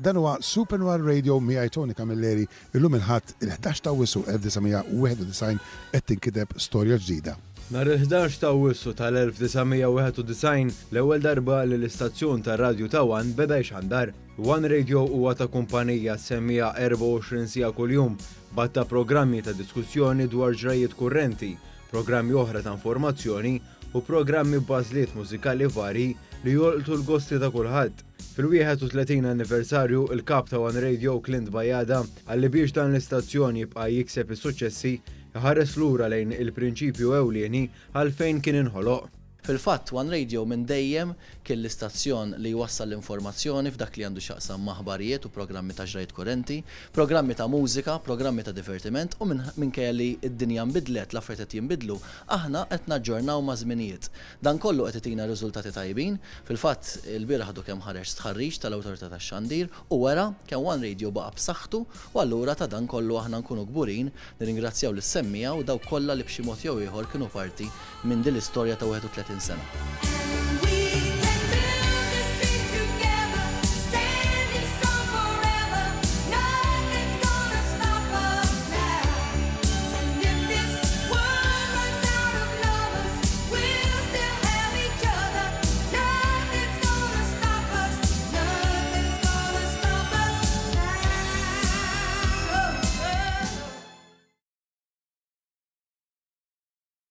Dan huwa Super Noir Radio miegħi Tony Camilleri illum il-Ħadd il-11 ta' Awwissu 1991 qed tinkiteb storja ġdida. Nhar il-11 ta' Awwissu tal-1991, l-ewwel darba li l-istazzjon tar-radju ta' One beda jxandar. One Radio huwa ta' kumpanija semmiegħa 24 siegħa kuljum, b'għadd ta' programmi ta' diskussjoni dwar ġrajjiet kurrenti, programmi oħra ta' informazzjoni u programmi b'għażliet mużikali varji li jolqtu l-gosti ta' kulħadd. Fil-31 anniversarju, il-Kap ta' One Radio Clint Bajada qal li biex dan l-istazzjon jibqa' jikseb is-suċċessi, iħares lura lejn il-prinċipju ewlieni għalfejn kien inħoloq. Fil-fatt, One Radio minn dejjem kien l-istazzjon li jwassal l-informazzjoni f'dak li għandu x'jaqsam ma' aħbarijiet u programmi ta' ġrajjiet kurrenti, programmi ta' mużika, programmi ta' divertiment u minkejja li d-dinja nbidlet, l-affarijiet qed jinbidlu, aħna qed naġġornaw maż-żminijiet. Dan kollu qed itina riżultati tajbin. Fil-fatt, ilbieraħ għadu kemm ħareġ stħarriġ tal-Awtorità tax-Xandir u wera kemm One Radio baqa' b'saħħtu u allura ta' dan kollu aħna nkunu kburin nirringrazzjaw lis-semmiegħa u dawk kollha li b'xi mod jew ieħor kienu parti minn din l-istorja ta' 31 sena.